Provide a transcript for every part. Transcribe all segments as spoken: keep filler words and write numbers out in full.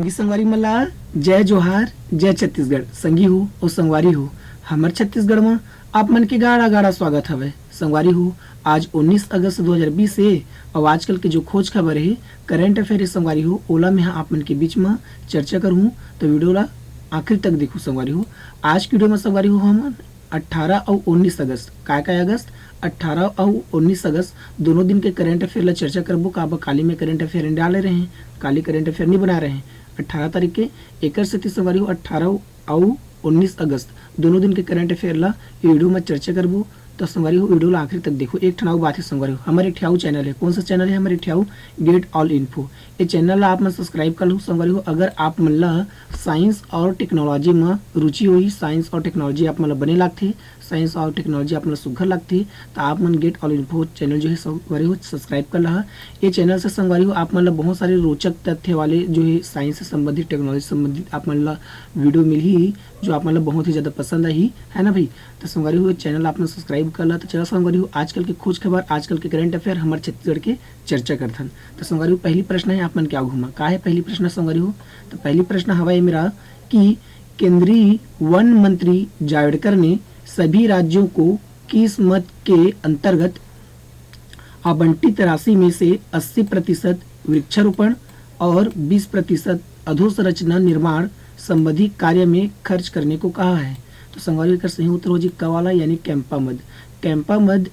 संगी संगवारी मन ला जय जोहार, जय छत्तीसगढ़। संगी हो अउ संगवारी हो, हमर छत्तीसगढ़ म आप मन के गाड़ा गाड़ा स्वागत हवय। संगवारी हो, आज उन्नीस अगस्त दो हज़ार बीस हे अउ आजकल के जो खोज खबर हे, करंट अफेयर हे संगवारी हो, ओला मैं ह आप मन के बीच म चर्चा करहूँ। तो वीडियो ला आखिरी तक देखहू संगवारी हो। आज के वीडियो म संगवारी हो, हमन अट्ठारह अउ उन्नीस अगस्त, काय काय अगस्त, अट्ठारह अउ उन्नीस अगस्त दोनों दिन के करंट अफेयर ला चर्चा करबो। काबर काली मैं करंट अफेयर डाले रहें, काली करंट अफेयर नहीं बना रहें अट्ठारह तारीख के। एकर सेती संगवारी हो, अट्ठारह अउ उन्नीस अगस्त दोनों दिन के करंट अफेयर ला ये वीडियो में चर्चा करबो। तो संगवारी हो, वीडियो ला आखिरी तक देखो। एक ठन अउ बात हे संगवारी हो, हमर एक ठे अउ चैनल हे। कौन सा चैनल हे? हमर एक ठे अउ Get All Info। ये चैनल ला आप मन सब्सक्राइब कर लहू संगवारी हो। अगर आप मन ला साइंस और टेक्नोलॉजी में रुचि होही, साइंस और टेक्नोलॉजी आप मन ला बने लागथे, साइंस और टेक्नोलॉजी आप मन ला सुघर लागथे, तो आप मन Get All Info चैनल जो हे संगवारी हो, सब्सक्राइब कर लहा। ये चैनल से संगवारी हो, आप मन ला बहुत सारे रोचक तथ्य वाले जो हे साइंस से संबंधित, टेक्नोलॉजी से संबंधित आप मन ला वीडियो मिलही, जो आप मन ला बहुत ही ज़्यादा पसंद आही, है ना भाई? तो संगवारी हो, चैनल आप मन सब्सक्राइब कर ला। तो चला संगवारी हो, आजकल के खोज खबर, आजकल के करंट अफेयर हमर छत्तीसगढ़ के चर्चा करथन। तो संगवारी हो, पहली प्रश्न हे आप मन के आगू म, का हे पहली प्रश्न संगवारी हो? तो पहली प्रश्न हवा ये मेरा कि केंद्रीय वन मंत्री जावड़ेकर ने सभी राज्यों को किस मद के अंतर्गत आवंटित राशि में से अस्सी प्रतिशत वृक्षारोपण और बीस प्रतिशत अधोसंरचना निर्माण संबंधी कार्य में खर्च करने को कहा है? तो संगवारी हो, एकर सही उत्तर हो जी क वाला, यानी कैंपा मद। कैंपा मद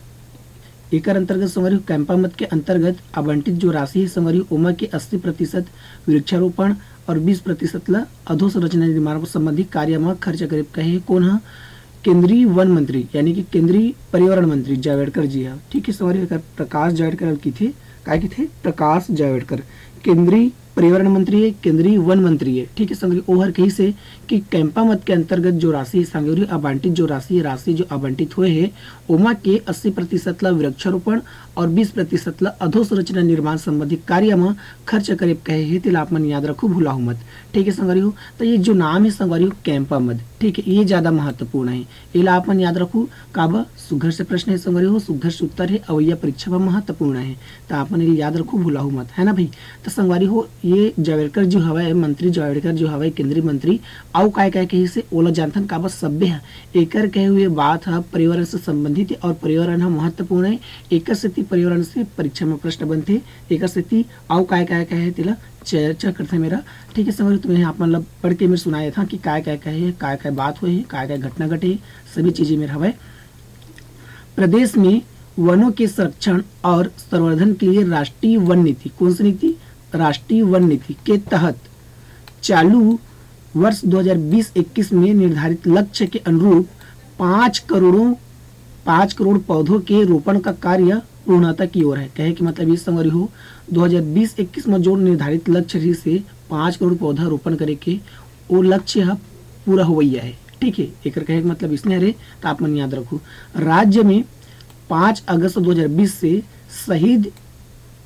एकर अंतर्गत संगवारी हो, कैंपा मद के अंतर्गत आवंटित जो राशि हे संगवारी हो, ओमा के अस्सी प्रतिशत वृक्षारोपण और बीस प्रतिशत ला अधोसंरचना निर्माण संबंधी कार्य म खर्च करे कहे हे। कौन ह? केंद्रीय वन मंत्री, यानी कि केंद्रीय पर्यावरण मंत्री जावड़ेकर जी ह। ठीक हे संगवारी हो, एकर प्रकाश जावड़ेकर ल किथे, काय किथे? प्रकाश जावड़ेकर। केंद्रीय पर्यावरण मंत्री हे, केंद्रीय वन मंत्री हे। ठीक हे संगवारी हो, ओहर कहिस हे कि कैंपा मद के अंतर्गत जो राशि हे संगवारी हो, आवंटित जो राशि हे, राशि जो आवंटित होए हे, ओमा के अस्सी प्रतिशत ला वृक्षारोपण और बीस प्रतिशत ला अधोसंरचना निर्माण संबंधी कार्य म खर्च करे कहे हे, तेला आप मन याद रखू, भुलाहू मत। ठीक हे संगवारी हो, तो ये जो नाम हे संगवारी हो, कैंपा मद, ठीक हे, ये ज़्यादा महत्वपूर्ण हे, एला आप मन याद रखू। काबर? सुघर से प्रश्न हे संगवारी हो, सुघर से उत्तर हे, अवइया परीक्षा म महत्वपूर्ण हे, तो आप मन एला याद रखू, भुलाहू मत, है ना भाई? तो संगवारी हो, ये जावड़ेकर जो हवय, मंत्री जावड़ेकर जो हवय, केंद्रीय मंत्री, अउ काय काय कहिस हे, ओला जानथन। काबर? सब्बे ह एकर कहे हुए बात ह पर्यावरण से संबंधित हे और पर्यावरण ह महत्वपूर्ण हे, एकर सेती पर्यावरण से परीक्षा में प्रश्न बनथे। एकर सेती अउ काय काय कहे हे, तेला चर्चा करथे मेरा। ठीक हे संगवारी, तो मैं आप मन ला पढ़ के मैं सुनाए था कि काय काय कहे हे, काय काय बात होए हे, काय काय घटना घटे हे, सभी चीजें मेर हवय। प्रदेश में वनों के संरक्षण और संवर्धन के लिए राष्ट्रीय वन नीति, कौन सी नीति? राष्ट्रीय वन नीति के तहत चालू वर्ष दो हज़ार बीस इक्कीस में निर्धारित लक्ष्य के अनुरूप पाँच करोड़ों, पाँच करोड़ पौधों के रोपण का कार्य पूर्णता की ओर है। कहे के मतलब ये संगवारी हो, दो हज़ार बीस इक्कीस में जो निर्धारित लक्ष्य रहिस हे पाँच करोड़ पौधा रोपण करे के, वो लक्ष्य ह पूरा होवइया हे। ठीक हे, एकर कहे के मतलब इसने हरे, तो आप मन याद रखू। राज्य में पाँच अगस्त दो हज़ार बीस से शहीद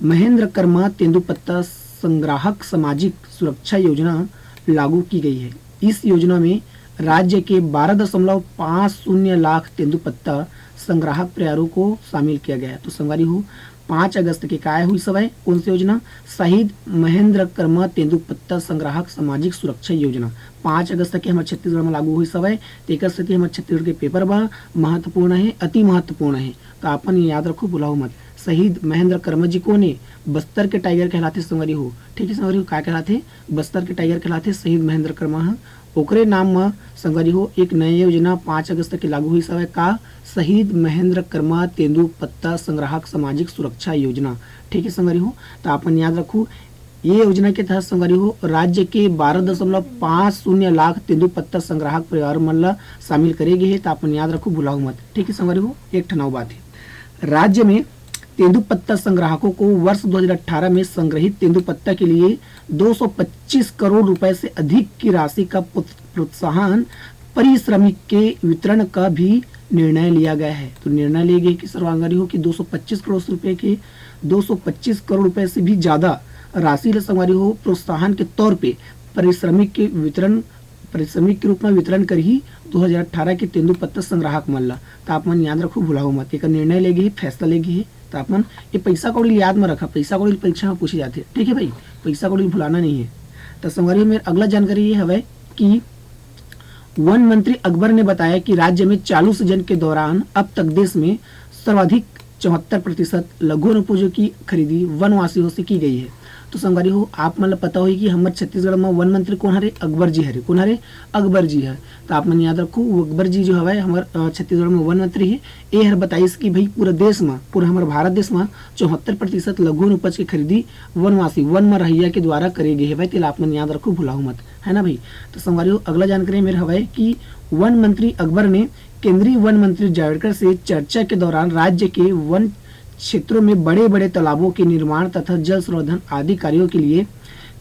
महेंद्र कर्मा तेंदूपत्ता संग्राहक सामाजिक सुरक्षा योजना लागू की गई है। इस योजना में राज्य के बारह दशमलव पाँच शून्य लाख तेंदूपत्ता संग्राहक परिवारों को शामिल किया गया है। तो संगवारी हो, पाँच अगस्त के काय हुई सवय, कौन सी योजना? शहीद महेंद्र कर्मा तेंदूपत्ता संग्राहक सामाजिक सुरक्षा योजना पाँच अगस्त के हमर छत्तीसगढ़ में लागू हुई सवय। तेकर सेती हमर छत्तीसगढ़ के पेपर बा, महत्वपूर्ण है, अति महत्वपूर्ण है। तो आपन ये याद रखो, भुलाओ मत। शहीद महेंद्र कर्मा जी कोन ए? बस्तर के टाइगर कहलाथे संगवारी हो। ठीक है संगवारी हो, का कहलाथे? बस्तर के टाइगर कहलाथे शहीद महेंद्र कर्मा ह। ओकरे नाम म संगवारी हो एक नया योजना पाँच अगस्त के लागू हुई सवय। का? शहीद महेंद्र कर्मा तेंदू पत्ता संग्राहक सामाजिक सुरक्षा योजना। ठीक है संगवारी हो, तो आपन याद रखू, ये योजना के तहत संगवारी हो राज्य के बारह दशमलव पाँच शून्य लाख तेंदू पत्ता संग्राहक परिवार मन ला शामिल करे गे हे। तो आपन याद रखू, भुलाओ मत। ठीक है संगवारी हो, एक ठन अउ बात है, राज्य में तेंदू पत्ता संग्राहकों को वर्ष दो हज़ार अठारह में संग्रहित तेंदू पत्ता के लिए दो सौ पच्चीस करोड़ रुपए से अधिक की राशि का प्रोत-, प्रोत्साहन पारिश्रमिक के वितरण का भी निर्णय लिया गया है। तो निर्णय लिए गए कि संगवारी हो कि दो सौ पच्चीस करोड़ रुपए के, दो सौ पच्चीस करोड़ रुपए से भी ज्यादा राशि ल संगवारी हो प्रोत्साहन के तौर पे पारिश्रमिक के वितरण, पारिश्रमिक के रूप में वितरण करही दो हज़ार अठारह के तेंदू पत्ता संग्राहक मन ला। तो आप मन याद रखो, भुलाओ मत, एकर निर्णय ले गे हे, फैसला ले गे हे। तो आप मन ये पैसा कौड़ी ल याद में रखा, पैसा कौड़ी ल परीक्षा में पूछे जाथे, ठीक है भाई, पैसा कौड़ी ल भुलाना नहीं है। तो संगवारी हो, मेर अगला जानकारी ये हवय कि वन मंत्री अकबर ने बताया कि राज्य में चालू सीजन के दौरान अब तक देश में सर्वाधिक चौहत्तर प्रतिशत लघु वनोपजों की खरीदी वनवासियों से की गई है। तो संगवारी हो, आप मन ल पता होही कि हमर छत्तीसगढ़ म वन मंत्री कोन हरे? अकबर जी हरे। कोन हरे? अकबर जी हर। तो आप मन याद रखो, वो अकबर जी जो हवय हमर, अ, छत्तीसगढ़ म वन मंत्री हे। ए हर बताइस कि भाई पूरा देश म, पूरा हमर भारत देश म चौहत्तर प्रतिशत लघु वन उपज के खरीदी वनवासी, वन म रहइया के द्वारा करे गे हवय, तेला आप मन याद रखो, भुलाहू मत, है ना भाई? तो संगवारी हो, अगला जानकारी मेर हवय कि वन मंत्री अकबर ने केंद्रीय वन मंत्री जावड़ेकर से चर्चा के दौरान राज्य के वन क्षेत्रों में बड़े-बड़े तालाबों के निर्माण तथा जल संवर्धन आदि कार्यों के लिए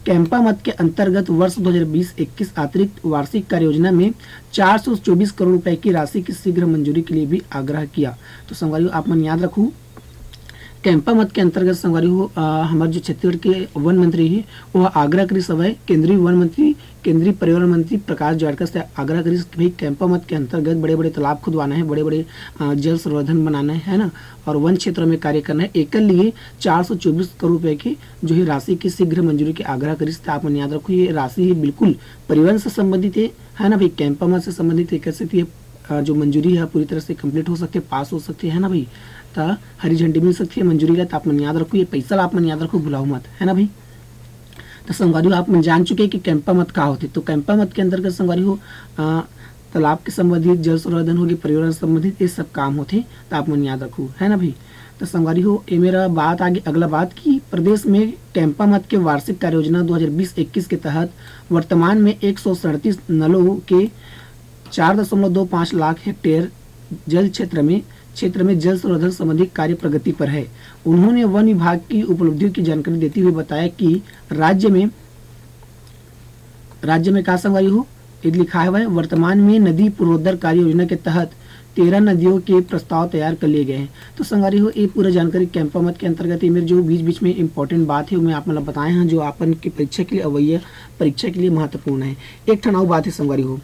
कैंपा मत के अंतर्गत वर्ष दो हज़ार बीस इक्कीस अतिरिक्त वार्षिक कार्य योजना में चार सौ चौबीस करोड़ रुपए की राशि की शीघ्र मंजूरी के लिए भी आग्रह किया। तो संगवारी हो, आप मन याद रखू, कैंपा मत के अंतर्गत संगवारी हो, अ, हमर जो छत्तीसगढ़ के वन मंत्री हे, वो आग्रह करिस हवय केंद्रीय वन मंत्री, केंद्रीय पर्यावरण मंत्री प्रकाश जावड़ेकर से आग्रह करिस कि भाई कैंपा मत के अंतर्गत बड़े-बड़े तालाब खुदवाना है, बड़े-बड़े, अ, जल संवर्धन बनाना है, है ना, और वन क्षेत्र में कार्य करना है। एकर लिए चार सौ चौबीस करोड़ रुपए के जो है राशि की शीघ्र मंजूरी के आग्रह करिस। तो आप मन याद रखो, ये राशि ही बिल्कुल पर्यावरण से संबंधित है, है ना भाई, कैंपा मत से संबंधित है। एकर सेती ये, अ, जो मंजूरी है पूरी तरह से कंप्लीट हो सकते, पास हो सकते, है ना भाई, त हरी झंडी मिल सकती है मंजूरी ला। तो आप मन याद रखो, ये पैसा ला आप मन याद रखो, भुलाओ मत, है ना भाई। तो संगवारी हो, आप मन जान चुके हैं कि कैंपा मत का होथे। तो कैंपा मत के अंतर्गत संगवारी हो, अ, तालाब के संबंधित, जल संवर्धन होगे, पर्यावरण संबंधित, ये सब काम होथे। तो आप मन याद रखो, है ना भाई। तो संगवारी हो, ये मेरा बात आगे, अगला बात कि प्रदेश में कैंपा मत के वार्षिक कार्य योजना दो हज़ार बीस इक्कीस के तहत वर्तमान में एक सौ सैंतीस नलों के चार दशमलव दो पाँच लाख हेक्टेयर जल क्षेत्र में, क्षेत्र में जल संवर्धन संबंधी कार्य प्रगति पर है। उन्होंने वन विभाग की उपलब्धियों की जानकारी देते हुए बताया कि राज्य में, राज्य में का संगवारी हो, ये लिखा हुआ है, वर्तमान में नदी पूर्वोद्धार कार्य योजना के तहत तेरह नदियों के प्रस्ताव तैयार कर लिए गए हैं। तो संगवारी हो, ये पूरा जानकारी कैंपा मत के अंतर्गत, ये मेरे जो बीच बीच में इंपॉर्टेंट बात है, वो मैं आप मतलब बताए हैं, जो आपन के परीक्षा के लिए अवैया, परीक्षा के लिए महत्वपूर्ण है। एक ठन अउ बात है संगवारी हो,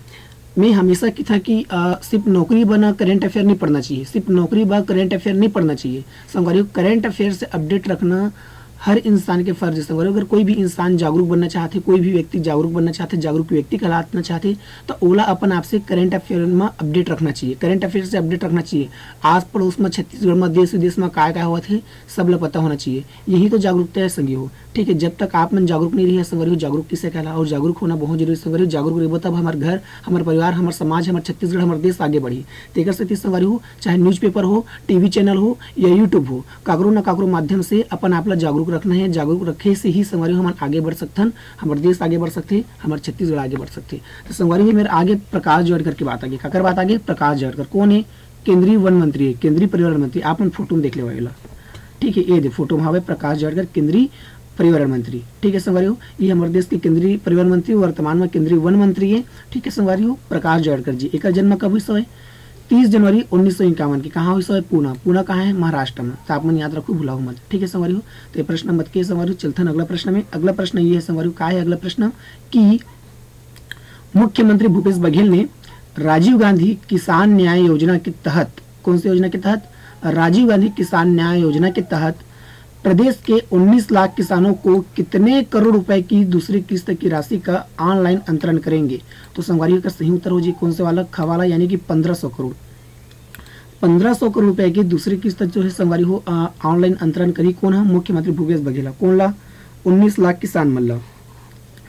मैं हमेशा की था कि, अ, सिर्फ नौकरी बना करंट अफेयर नहीं पढ़ना चाहिए, सिर्फ नौकरी बा करंट अफेयर नहीं पढ़ना चाहिए। संगवारी हो, करंट अफेयर से अपडेट रखना हर इंसान के फर्ज है। संगवारी हो, अगर कोई भी इंसान जागरूक बनना चाहते, कोई भी व्यक्ति जागरूक बनना चाहते, जागरूक व्यक्ति कहलाना चाहते, तो ओला अपन आप से करंट अफेयर में अपडेट रखना चाहिए, करंट अफेयर से अपडेट रखना चाहिए। आस पड़ोस में, छत्तीसगढ़ में, देश विदेश में काय काय होवत है, सब ला पता होना चाहिए। यही तो जागरूकता है संगी हो। ठीक है, जब तक आप मन जागरूक नहीं रहिए संगवारी हो, जागरूक किसे कहला? और जागरूक होना बहुत जरूरी है संगवारी हो। जागरूक रहिबो तब हमार घर, हमार परिवार, हमार समाज, हमार छत्तीसगढ़, हमार देश आगे बढ़ी। तेकर सेती संगवारी हो, चाहे न्यूज़पेपर हो, टीवी चैनल हो या YouTube हो, काकरो ना काकरो माध्यम से अपन आप ला जागरूक रखना है। जागरूक रखे से ही संगवारी हो हमन आगे बढ़ सकथन, हमार देश आगे बढ़ सकथे, हमार छत्तीसगढ़ आगे बढ़ सकथे। तो संगवारी हो, मेरे आगे प्रकाश जावड़ेकर की बात आगे। काकर बात आगे? प्रकाश जावड़ेकर कौन है? केंद्रीय वन मंत्री है, केंद्रीय पर्यावरण मंत्री। आप मन फोटो में देख लेवा एला, ठीक है, ये दे फोटो में हवे प्रकाश जावड़ेकर, केंद्रीय पर्यावरण मंत्री। ठीक है संगवारी हो, ये हमारे देश के केंद्रीय पर्यावरण मंत्री, वर्तमान में केंद्रीय वन मंत्री है। ठीक है संगवारी हो, प्रकाश जावड़ेकर जी, एकर जन्म कब हुई हवे? तीस जनवरी उन्नीस सौ इक्यावन के। कहाँ हुई हवे? पुणे। पुणे कहाँ है? महाराष्ट्र में। तो आप मन याद रखो, भुलाओ मत। ठीक है संगवारी हो, तो ये प्रश्न मत के संगवारी हो, चलथन अगला प्रश्न में। अगला प्रश्न ये है संगवारी हो, का है अगला प्रश्न कि मुख्यमंत्री भूपेश बघेल ने राजीव गांधी किसान न्याय योजना के तहत, कौन सी योजना के तहत? राजीव गांधी किसान न्याय योजना के तहत प्रदेश के उन्नीस लाख किसानों को कितने करोड़ रुपए की दूसरी किस्त की राशि का ऑनलाइन अंतरण करेंगे? तो संगवारी का सही उत्तर हो जी कौन से वाला? ख वाला, यानी कि पन्द्रह सौ करोड़। पन्द्रह सौ करोड़ रुपए की दूसरी किस्त जो है संगवारी हो, आ, ऑनलाइन अंतरण करी। कौन है? मुख्यमंत्री भूपेश बघेल। कौन ला? उन्नीस लाख किसान मन ला।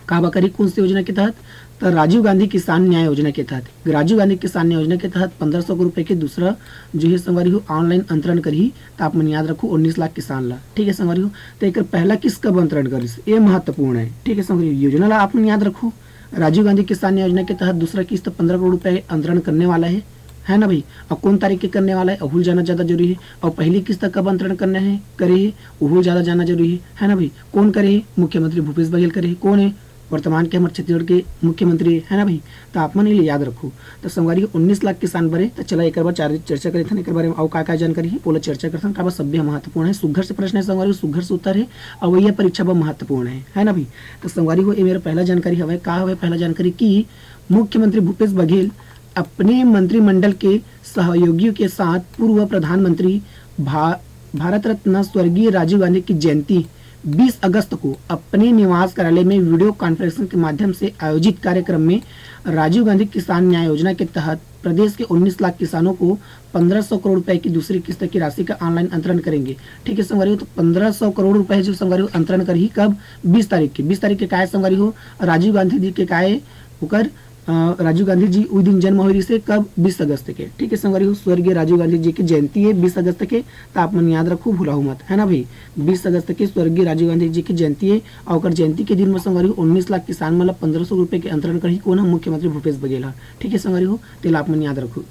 काबर करी? कौन सी योजना के तहत? तो राजीव गांधी किसान न्याय योजना के तहत। राजीव गांधी किसान न्याय योजना के तहत पन्द्रह सौ करोड़ रुपए के दूसरा जो है संगवारी हो ऑनलाइन अंतरण करही। तो आप मन याद रखो, उन्नीस लाख किसान ला। ठीक है संगवारी हो, तो एक पहला किस्त कब अंतरण करिस, ये महत्वपूर्ण है। ठीक है संगवारी हो, योजना ला आप मन याद रखो। राजीव गांधी किसान योजना के तहत दूसरा किस्त पन्द्रह करोड़ रुपए अंतरण करने वाला है, है ना भाई? और कौन तारीख के करने वाला है, अहू ल जाना ज्यादा जरूरी है। और पहली किस्त कब अंतरण करने है, करे है, अहू ल ज्यादा जानना जरूरी है, है ना भाई? कौन करे है? मुख्यमंत्री भूपेश बघेल करे है। कौन है? वर्तमान के हमर छत्तीसगढ़ के मुख्यमंत्री है ना भाई? तो आप मन ये याद रखो। तो संगवारी हो, उन्नीस लाख किसान बरे। तो चला एक बार चार चर्चा करथन, एक बारे में अउ का का जानकारी है, ओला चर्चा करथन, काबर सब्बे महत्वपूर्ण है। सुघर से प्रश्न है संगवारी हो, सुघर से उत्तर है, और वही परीक्षा बर महत्वपूर्ण है, है ना भाई? तो संगवारी हो, ये मेरा पहला जानकारी हवे। का हवे पहला जानकारी? कि मुख्यमंत्री भूपेश बघेल अपने मंत्रिमंडल के सहयोगियों के साथ पूर्व प्रधानमंत्री भा-, भारत रत्न स्वर्गीय राजीव गांधी की जयंती बीस अगस्त को अपने निवास कार्यालय में वीडियो कॉन्फ्रेंसिंग के माध्यम से आयोजित कार्यक्रम में राजीव गांधी किसान न्याय योजना के तहत प्रदेश के उन्नीस लाख किसानों को पन्द्रह सौ करोड़ रुपए की दूसरी किस्त की राशि का ऑनलाइन अंतरण करेंगे। ठीक है संगवारी हो, तो पन्द्रह सौ करोड़ रुपए जो संगवारी हो अंतरण करही कब? बीस तारीख के। बीस तारीख के काय संगवारी हो? राजीव गांधी जी के काय ओकर अ, राजीव गांधी जी उस दिन जन्म होए रिहिसे कब? बीस अगस्त के। ठीक है संगवारी हो, स्वर्गीय राजीव गांधी जी की जयंती है बीस अगस्त के, तो आप मन याद रखो, भुलाहू मत, है ना भाई? बीस अगस्त के स्वर्गीय राजीव गांधी जी की जयंती है, और ओकर जयंती के दिन में संगवारी हो उन्नीस लाख किसान मन ला पन्द्रह सौ रुपए के अंतरण करही कौन है? मुख्यमंत्री भूपेश बघेल ह। ठीक है संगवारी हो, तेला आप मन याद रखो।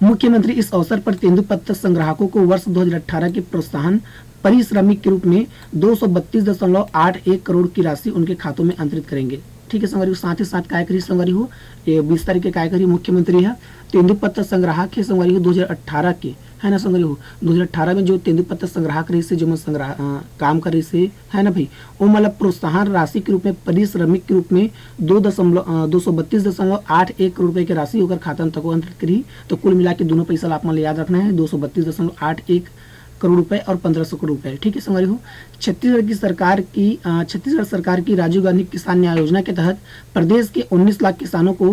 मुख्यमंत्री इस अवसर पर तेंदूपत्ता संग्राहकों को वर्ष दो हज़ार अठारह के प्रोत्साहन पारिश्रमिक के रूप में दो सौ बत्तीस दशमलव आठ एक करोड़ की राशि उनके खातों में अंतरित करेंगे। ठीक है संगवारी हो, साथ ही साथ काय करी संगवारी हो, ये बीस तारीख के काय करी मुख्यमंत्री है, तेंदूपत्ता संग्राहक है संगवारी हो दो हज़ार अठारह के, है ना संगवारी हो, दो हज़ार अठारह में जो तेंदूपत्ता संग्राहक रहिसे, जो मन संग्रह अ, काम कर रहिसे, है ना भाई, वो मतलब प्रोत्साहन राशि के रूप में, पारिश्रमिक के रूप में दो दशमलव अ, दो सौ बत्तीस दशमलव आठ एक करोड़ रुपए की राशि ओकर खाता में तको अंतरित करी। तो कुल मिला के दोनों पैसा ला आप मन ला याद रखना है, दो सौ बत्तीस दशमलव आठ एक करोड़ रुपए और पन्द्रह सौ करोड़ रुपए। ठीक है संगवारी हो, छत्तीसगढ़ की सरकार की अ, छत्तीसगढ़ सरकार की राजीव गांधी किसान न्याय योजना के तहत प्रदेश के उन्नीस लाख किसानों को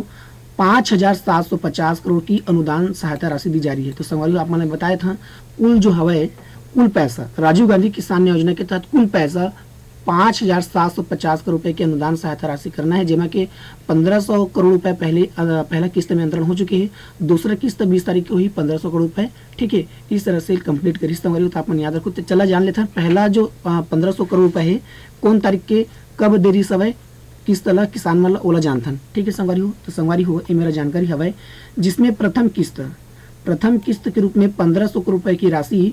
पाँच हजार सात सौ पचास करोड़ की अनुदान सहायता राशि दी जा रही है। तो संगवारी हो, आप मन बताए था, कुल जो हवय, कुल पैसा राजीव गांधी किसान न्याय योजना के तहत कुल पैसा पाँच हजार सात सौ पचास करोड़ रुपए की अनुदान सहायता राशि करना है, जेमा के पन्द्रह सौ करोड़ रुपए पहले अ, पहला किस्त में अंतरण हो चुके हैं। दूसरा किस्त बीस तारीख को ही पन्द्रह सौ करोड़ रुपए, ठीक है, इस तरह से कंप्लीट करिस संगवारी हो। तो आप मन याद रखो। तो चला जान लेथन, पहला जो अ, पन्द्रह सौ करोड़ रुपए है, कौन तारीख के कब दे रही सवय किस्त ला किसान मन ला, ओला जानथन। ठीक है संगवारी हो, तो संगवारी हो, ये मेरा जानकारी हवय, जिसमें प्रथम किस्त, प्रथम किस्त के रूप में पन्द्रह सौ करोड़ रुपए की राशि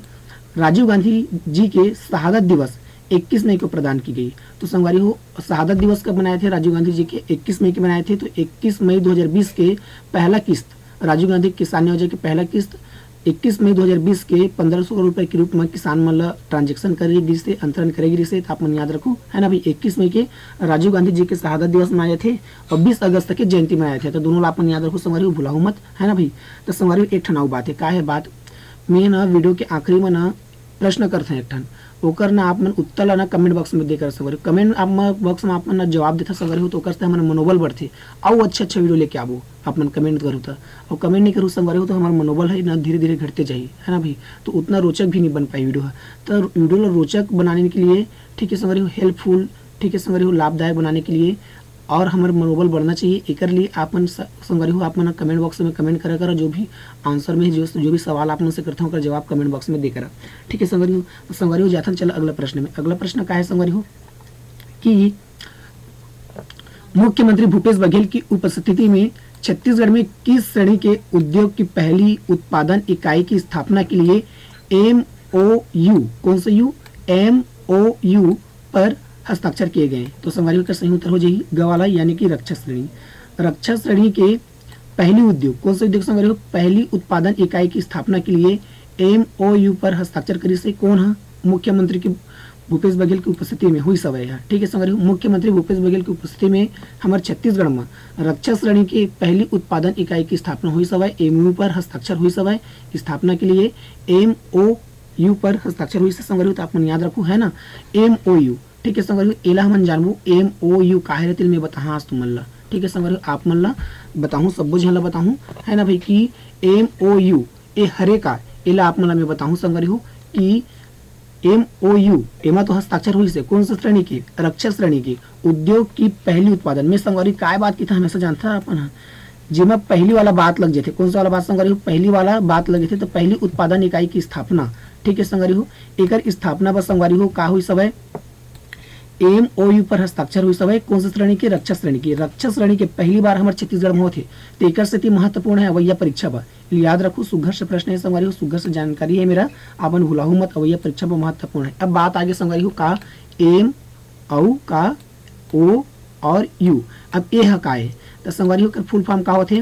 राजीव गांधी जी के शहादत दिवस इक्कीस मई को प्रदान की गई। तो संगवारी हो, शहादत दिवस कब मनाए थे? राजीव गांधी जी के इक्कीस मई के मनाए थे। तो इक्कीस मई दो हज़ार बीस के पहला किस्त, राजीव गांधी किसान योजना के पहला किस्त इक्कीस मई दो हज़ार बीस के पन्द्रह सौ करोड़ रुपए के रूप में किसान मन ला ट्रांजेक्शन करे गिरिस हे, अंतरण करे गिरिस हे। तो आप मन याद रखो, है ना भाई, इक्कीस मई के राजीव गांधी जी के शहादत दिवस मनाए थे और बीस अगस्त के जयंती मनाए थे। तो दोनों ला आप मन याद रखो संगवारी हो, भुलाहू मत, है ना भाई। तो संगवारी हो, एक ठन अउ बात है, का है बात, मैं ना वीडियो के आखिरी में ना प्रश्न करथन एक ठन, ओकर ना आप मन उत्तर ला ना कमेंट बॉक्स में देकर संगवारी हो। कमेंट आप मन बॉक्स में आप मन ना जवाब देथा संगवारी हो, तो ओकर से हमर मनोबल बढ़थे, अउ अच्छा अच्छा वीडियो लेके आबो। आप मन कमेंट करू त, अउ कमेंट नहीं करू संगवारी हो, तो हमर मनोबल है ना धीरे धीरे घटते जाही, है ना भाई। तो उतना रोचक भी नहीं बन पाई वीडियो है। तो वीडियो ला रोचक बनाने के लिए, ठीक है संगवारी हो, हेल्पफुल, ठीक है संगवारी हो, लाभदायक बनाने के लिए और हमर मनोबल बढ़ना चाहिए। एकर लिए आप मन स-, संगवारी हो, आप मन कमेंट बॉक्स में कमेंट करा करा, जो भी आंसर में जो, जो भी सवाल आप मन से करता हूँ, ओकर जवाब कमेंट बॉक्स में दे करा। ठीक है संगवारी हो, तो संगवारी हो, जाथन चला अगला प्रश्न में। अगला प्रश्न का है संगवारी हो कि मुख्यमंत्री भूपेश बघेल की उपस्थिति में छत्तीसगढ़ में किस श्रेणी के उद्योग की पहली उत्पादन इकाई की स्थापना के लिए एम ओ यू, कौन सा यू, एम ओ यू पर हस्ताक्षर किए गए? तो संगवारी हो, एकर सही उत्तर हो जाही ग वाला, यानी कि रक्षा श्रेणी। रक्षा श्रेणी के पहली उद्योग, कौन सा उद्योग संगवारी हो? पहली उत्पादन इकाई की स्थापना के लिए एम ओ यू पर हस्ताक्षर करिस हे कौन ह? मुख्यमंत्री के भूपेश बघेल की उपस्थिति में होइस हवय। ठीक है संगवारी हो, मुख्यमंत्री भूपेश बघेल की उपस्थिति में हमर छत्तीसगढ़ में रक्षा श्रेणी के पहली उत्पादन इकाई की स्थापना होइस हवय, एम ओ यू पर हस्ताक्षर होइस हवय। स्थापना के लिए एम ओ यू पर हस्ताक्षर होइस हे संगवारी हो, तो आप मन याद रखो, है ना, एम ओ यू। ठीक है संगवारी हो, एला हमन जानबो एम ओ यू का हरे, तेला मैं बताहां आज तुमन ला। ठीक है संगवारी हो, आप मन ला बताहूं, सब्बो झन ला बताहूं, है ना भाई, कि एम ओ यू ए हरे का, एला आप मन ला मैं बताहूं संगवारी हो कि एम ओ यू एमा तो हस्ताक्षर होइस हे, कौन सा श्रेणी के? रक्षा श्रेणी के। उद्योग की पहली उत्पादन में संगवारी काय बात की था, हमेशा जानता है अपन ह, जेमा पहली वाला बात लग जाथे। कौन सा वाला बात संगवारी हो? पहली वाला बात लग जाथे, तो पहली उत्पादन इकाई की स्थापना। ठीक है संगवारी हो, एकर स्थापना बर संगवारी हो का होइस हवय? एम ओ यू पर हस्ताक्षर होइस हवय। कौन सा श्रेणी के? रक्षा श्रेणी के। रक्षा श्रेणी के पहली बार हमर छत्तीसगढ़ में होथे, तो एकर सेती महत्वपूर्ण है अवैया परीक्षा बर। याद रखो, सुघर से प्रश्न है संगवारी हो, सुघर से जानकारी है मेरा, आपन भुलाहू मत, अवैया परीक्षा बर महत्वपूर्ण है। अब बात आगे संगवारी हो का एम अउ का ओ और यू। अब ए ह का ए? त संगवारी हो, एकर फुल फॉर्म का होथे?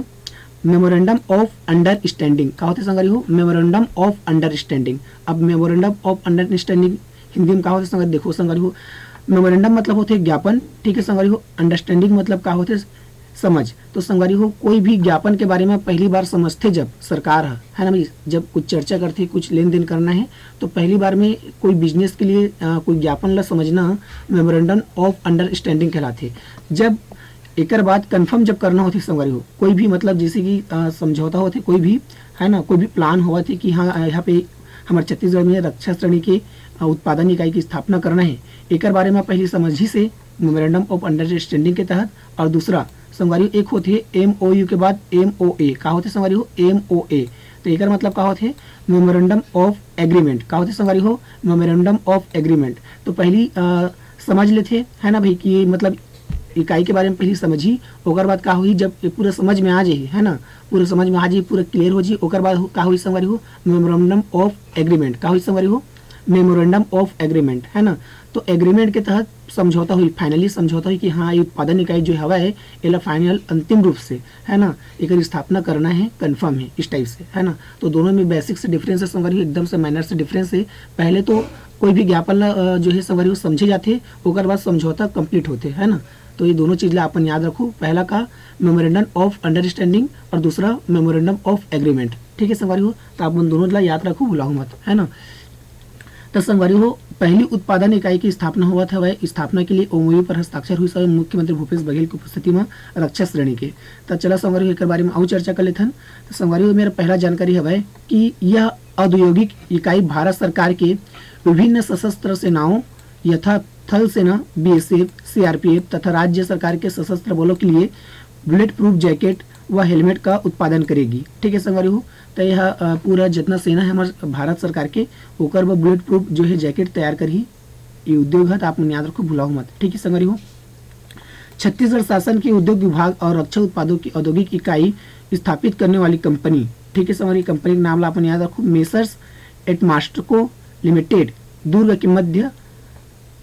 Memorandum of understanding. का होथे संगवारी हो? Memorandum of understanding. अब मेमोरेंडम ऑफ अंडरस्टैंडिंग हिंदी में का होथे संगवारी? देखो संगवारी हो, मेमोरेंडम मतलब होथे ज्ञापन, ठीक है संगवारी हो। अंडरस्टैंडिंग मतलब का होथे? समझ। तो संगवारी हो, कोई भी ज्ञापन के बारे में पहली बार समझथे जब सरकार ह, है ना भाई, जब कुछ चर्चा करथे, कुछ लेन देन करना है, तो पहली बार में कोई बिजनेस के लिए अ, कोई ज्ञापन ला समझना मेमोरेंडम ऑफ अंडरस्टैंडिंग कहलाथे। जब एकर बाद कन्फर्म जब करना होथे संगवारी हो, कोई भी, मतलब, जैसे कि अ, समझौता होथे कोई भी, है ना, कोई भी प्लान होवत हे कि हाँ, यहाँ पे हमर छत्तीसगढ़ में रक्षा श्रेणी के अ, उत्पादन इकाई की स्थापना करना है, एकर बारे में पहली समझी से मेमोरेंडम ऑफ अंडरस्टैंडिंग के तहत। और दूसरा संगवारी हो, एक होथे एमओयू के बाद एमओए। का होथे संगवारी हो? एमओए। तो एकर मतलब का होथे? Memorandum of agreement. का होथे संगवारी हो? Memorandum of agreement. तो पहली अ, समझ लेथे, है ना भाई, कि मतलब इकाई के बारे में पहली समझी, ओकर बाद का होही, जब ये पूरा समझ में आ जाही, है ना, पूरा समझ में आ जाही, पूरा क्लियर हो जाही, ओकर बाद हो- का होही संगवारी हो? Memorandum of agreement. का होही संगवारी हो? मेमोरेंडम ऑफ एग्रीमेंट, है ना। तो एग्रीमेंट के तहत समझौता होही, फाइनली समझौता होही कि हाँ, ये उत्पादन इकाई जो हवय, एला फाइनल, अंतिम रूप से, है ना, एकर स्थापना करना है, कन्फर्म है, इस टाइप से, है ना। तो दोनों में बेसिक से डिफरेंस है संगवारी हो, एकदम से माइनर से डिफरेंस है। पहले तो कोई भी ज्ञापन ला, अ, जो है संगवारी हो, समझे जाथे, ओकर बाद समझौता कंप्लीट होथे, है ना। तो ये दोनों चीज ला अपन याद रखो, पहला का मेमोरेंडम ऑफ अंडरस्टैंडिंग और दूसरा मेमोरेंडम ऑफ एग्रीमेंट। ठीक है संगवारी हो, तो आप मन दोनों ला याद रखो, भुलाहू मत, है ना। तो संगवारी हो, पहली उत्पादन इकाई की स्थापना होवत हवय। स्थापना के लिए एमओयू पर हस्ताक्षर हुई सब मुख्यमंत्री भूपेश बघेल की उपस्थिति में रक्षा श्रेणी के। तो चला संगवारी हो, एकर बारे में अउ चर्चा कर लेथन। तो संगवारी हो, मेरा पहला जानकारी हवय कि यह औद्योगिक इकाई भारत सरकार के विभिन्न सशस्त्र सेनाओं यथा थल सेना, बीएसएफ, सीआरपीएफ तथा राज्य सरकार के सशस्त्र बलों के लिए बुलेट प्रूफ जैकेट व हेलमेट का उत्पादन करेगी। ठीक है संगवारी हो, तो यह अ, पूरा जितना सेना है हमारे भारत सरकार के, ओकर बर बुलेट प्रूफ जो है जैकेट तैयार करही। ये उद्योग है, तो आप मन याद रखो, भुलाओ मत। ठीक है संगवारी हो, छत्तीसगढ़ शासन के उद्योग विभाग और रक्षा उत्पादों की औद्योगिक इकाई स्थापित करने वाली कंपनी, ठीक है संगवारी, कंपनी के नाम ला अपन याद रखो, मेसर्स एटमास्टको लिमिटेड, दुर्ग के मध्य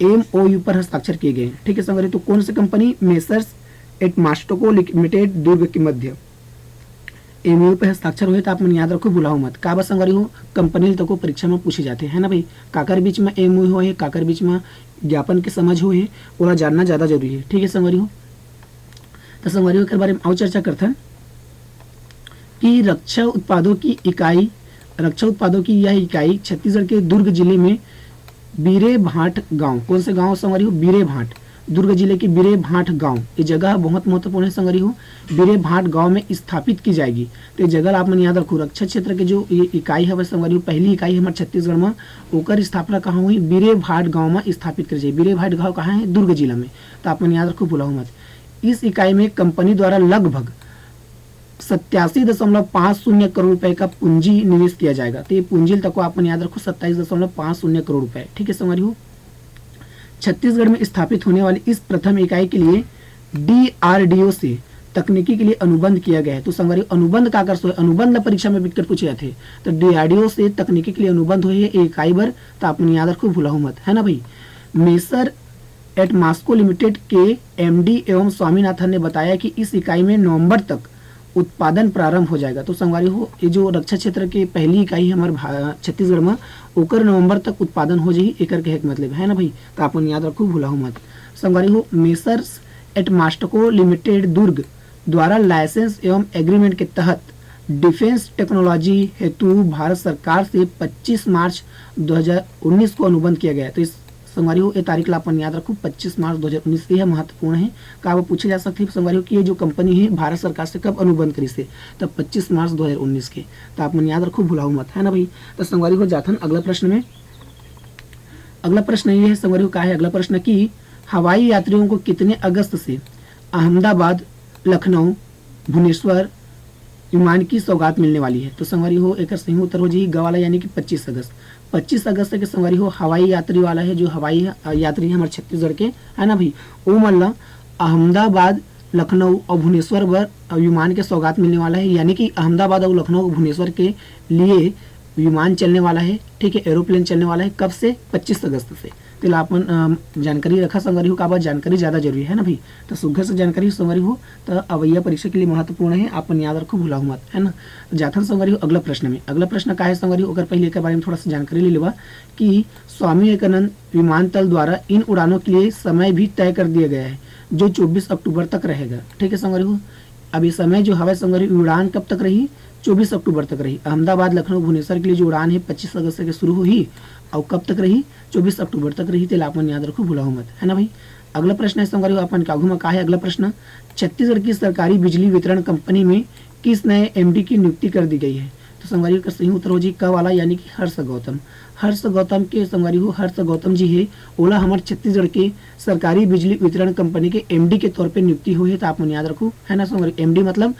एमओयू पर हस्ताक्षर किए गए हैं। ठीक है संगवारी, तो कौन सी company? Messrs Atmastco limited, Durg के मध्य एमओयू पर हस्ताक्षर हुए, तो आप मन याद रखो, भुलाओ मत। का बर संगवारी हो? कंपनी ल तको परीक्षा में पूछे जाते हैं ना भाई, काकर बीच में एमओयू हुए है, काकर बीच में ज्ञापन के समझ हुए है, ओला जानना ज़्यादा जरूरी है। ठीक है संगवारी हो, तो संगवारी हो, एकर बारे में अउ चर्चा करथन कि रक्षा उत्पादों की इकाई, रक्षा उत्पादों की यह इकाई छत्तीसगढ़ के दुर्ग जिले में बीरे भाट गांव, कौन से गांव संगवारी हो? बीरे भाट, दुर्ग जिले के बीरे भाट गांव। ये जगह बहुत महत्वपूर्ण है संगवारी हो, बीरे भाट गांव में स्थापित की जाएगी। तो ये जगह ला आप मन याद रखो, रक्षा क्षेत्र के जो ये इकाई हवे संगवारी हो, पहली इकाई हमारे छत्तीसगढ़ में, ओकर स्थापना कहाँ हुई? बीरे भाट गांव में स्थापित कर जाए। बीरे भाट गांव कहाँ है? दुर्ग जिला में। तो आप मन याद रखो, भुलाओ मत। इस इकाई में कंपनी द्वारा लगभग सत्तासी दशमलव पाँच शून्य करोड़ रुपए का पूंजी निवेश किया जाएगा। तो ये पूंजी तक को आप मन याद रखो, सत्ताईस दशमलव पाँच शून्य करोड़ रुपए। ठीक है संगवारी हो, छत्तीसगढ़ में स्थापित होने वाली इस प्रथम इकाई के लिए डीआरडीओ से तकनीकी के लिए अनुबंध किया गया है। तो संगवारी हो, अनुबंध का कर सो, अनुबंध ला परीक्षा में बिकट पूछे जाते हैं। तो डीआरडीओ से तकनीकी के लिए अनुबंध हुए है इकाई बर, तो आप मन याद रखो, भुलाओ मत, है ना भाई। मेसर एटमास्को लिमिटेड के एमडी एवं स्वामीनाथन ने बताया कि इस इकाई में नवंबर तक उत्पादन प्रारंभ हो जाएगा। तो संगवारी हो, ये जो रक्षा क्षेत्र के पहली इकाई है हमारे भा-, छत्तीसगढ़ में, ओकर नवंबर तक उत्पादन हो जाही, एकर कहे के मतलब है ना भाई, तो आप मन याद रखो, भुलाओ मत। संगवारी हो, मेसर्स एटमास्टको लिमिटेड दुर्ग द्वारा लाइसेंस एवं एग्रीमेंट के तहत डिफेंस टेक्नोलॉजी हेतु भारत सरकार से पच्चीस मार्च दो हज़ार उन्नीस को अनुबंध किया गया है। तो इस संगवारी हो, ये तारीख ला अपन याद रखो, पच्चीस मार्च दो हज़ार उन्नीस, ये महत्वपूर्ण है। का वो पूछे जा सकते हैं संगवारी हो कि ये जो कंपनी है भारत सरकार से कब अनुबंध करी से? तब पच्चीस मार्च दो हज़ार उन्नीस के। तो आप मन याद रखो, भुलाओ मत, है ना भाई। तो संगवारी हो, जाथन अगला प्रश्न में। अगला प्रश्न ये है संगवारी हो, का है अगला प्रश्न कि हवाई यात्रियों को कितने अगस्त से अहमदाबाद, लखनऊ, भुवनेश्वर विमान की सौगात मिलने वाली है? तो संगवारी हो, एकर सही उत्तर हो जाही ग वाला, यानी कि पच्चीस अगस्त। पच्चीस अगस्त के संगवारी हो, हवाई यात्री वाला है, जो हवाई, अ, यात्री है हमारे छत्तीसगढ़ के, है ना भाई, ओमन ला अहमदाबाद, लखनऊ और भुवनेश्वर बर, अ, विमान के सौगात मिलने वाला है, यानी कि अहमदाबाद और लखनऊ और भुवनेश्वर के लिए विमान चलने वाला है, ठीक है, एरोप्लेन चलने वाला है। कब से? पच्चीस अगस्त से। तेला अपन, अ, जानकारी रखा संगवारी हो, काबर जानकारी ज्यादा जरूरी है ना भाई। तो सुग्घर से जानकारी संगवारी हो, तो अवैया परीक्षा के लिए महत्वपूर्ण है, अपन याद रखो, भुलाहू मत, है ना। तो जाथन संगवारी हो अगला प्रश्न में। अगला प्रश्न का है संगवारी हो, ओकर पहले एकर बारे में थोड़ा सा जानकारी ले लेवा कि स्वामी विवेकानंद विमानतल द्वारा इन उड़ानों के लिए समय भी तय कर दिया गया है, जो चौबीस अक्टूबर तक रहेगा। ठीक है संगवारी हो, अब ये समय जो हवय संगवारी हो, उड़ान कब तक रही? चौबीस अक्टूबर तक रही। अहमदाबाद, लखनऊ, भुवनेश्वर के लिए जो उड़ान है पच्चीस अगस्त से शुरू होही, और कब तक रही? चौबीस अक्टूबर तक रही। तेला अपन याद रखो, भुलाहू मत, है ना भाई। अगला प्रश्न है संगवारी हो, अपन के आगू में का है अगला प्रश्न? छत्तीसगढ़ की सरकारी बिजली वितरण कंपनी में किस नए एमडी की नियुक्ति कर दी गई है? तो संगवारी हो, एकर सही उत्तर हो जी क वाला, यानी कि हर्ष गौतम। हर्ष गौतम के संगवारी हो, हर्ष गौतम जी है, ओला हमर छत्तीसगढ़ के सरकारी बिजली वितरण कंपनी के एमडी के तौर पे नियुक्ति हुई है। तो आप मन याद रखो, है ना संगवारी, एमडी मतलब